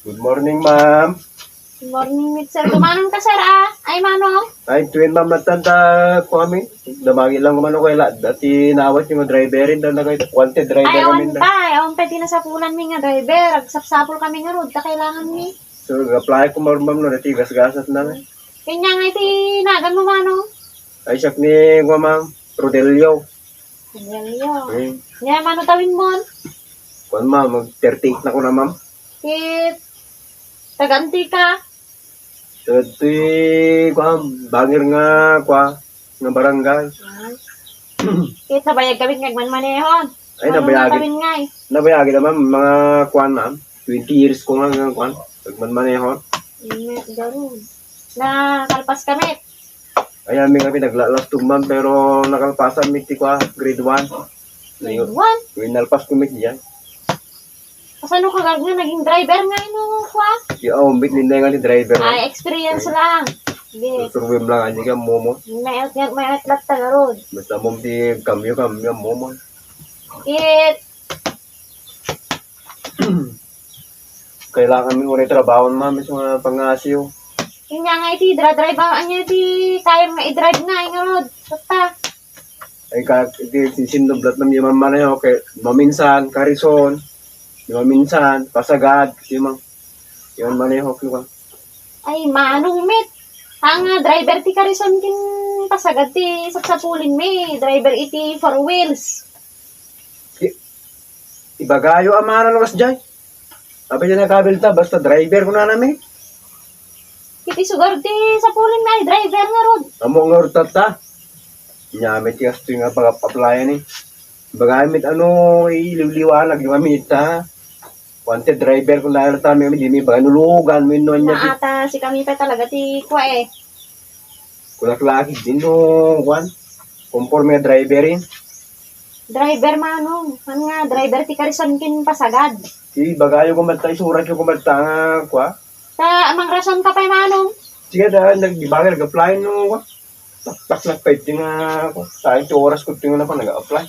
Good morning, ma'am. Good morning, sir. Kumanon ka, sir, ah. Ay, manong. Ay, tuwin ma'am natanda ko kami. Damagi lang kumano ko ila. Dati nawat yung driver rin daw na kayo. Wanted driver Ay, kami awan da. pa. Awan pa, tinasapulan mi nga, driver. Agsapsapol kami nga, rod. Ta kailangan mi. So, apply ko ma'am no. Dati gasgasat na. Kanya nga, iti, nagan mo, manong. Ay, siyak ni ko ma'am. Rodelio. Ganyan, Ay, Nga, mano tawin mo. kuwan ma'am. Mag-38 na ko na ma'am. Kit, taganti ka. Dati, kuwan, bangir nga, kuwan, nga barangay. Kit, nabayag kami ngagmanmanehon. Ay, Ano nabayagin. na tawin nga, eh. Nabayagi na ma'am. Mga kuwan ma'am. 20 years ko nga nga kuwan. Pagmanmanehon. Garon. Nakalpas kami. Ay, aming kami naglalastong ma'am. Pero nakalpasan miti ko grade 1. Ngayon, One. nalpas ko miti yan. Kasano ka gagawin? Naging driver nga, ino, kwa? Yung umbit nila nga ni driver. Ay, experience lang. Sige. Surwim lang aja ka momo. May atlat tagarod. Basta mom di kamyo momo. Kit, Kailangan mi ulit trabaho ma'am sa mga pangasiyo. yun nga iti, drive ang anya iti, kaya nga i-drive nga, ingarod. Tata. Ay ka di sinublat na mi ma'am manayo kay maminsan karison. Di maminsan pasagad kasi ma'am. Yan maneho ko. Ay, manong mit. Ang driver ti karison kin pasagad ti sapsapulin mi. Driver iti four wheels. Ibagayo amana namas jay. Sabi niya nakabilta basta driver ko na namin. Kiti sugar ti sapulin na, driver nga rod. Amo nga urtata. Nyamit yung gusto nga pag-applyan eh. Bagamit ano, ililiwanag yung amit ha. Wanted driver kung lalata may hindi may baganulugan, may noon niya. Naata si kami pa talaga ti kwa eh. Kulaklaki din no, Juan. Conforme driver rin. Driver manong. Ano nga, driver ti karison kin pasagad. Si bagayo kumanta, isurat yung kumanta nga, kwa. Ta amang rason ka pa manong. Sige dahil, nag-apply no, kwa. Tak na pwede nga, kwa. Sayang 2 oras ko tingnan na pa, nag-apply.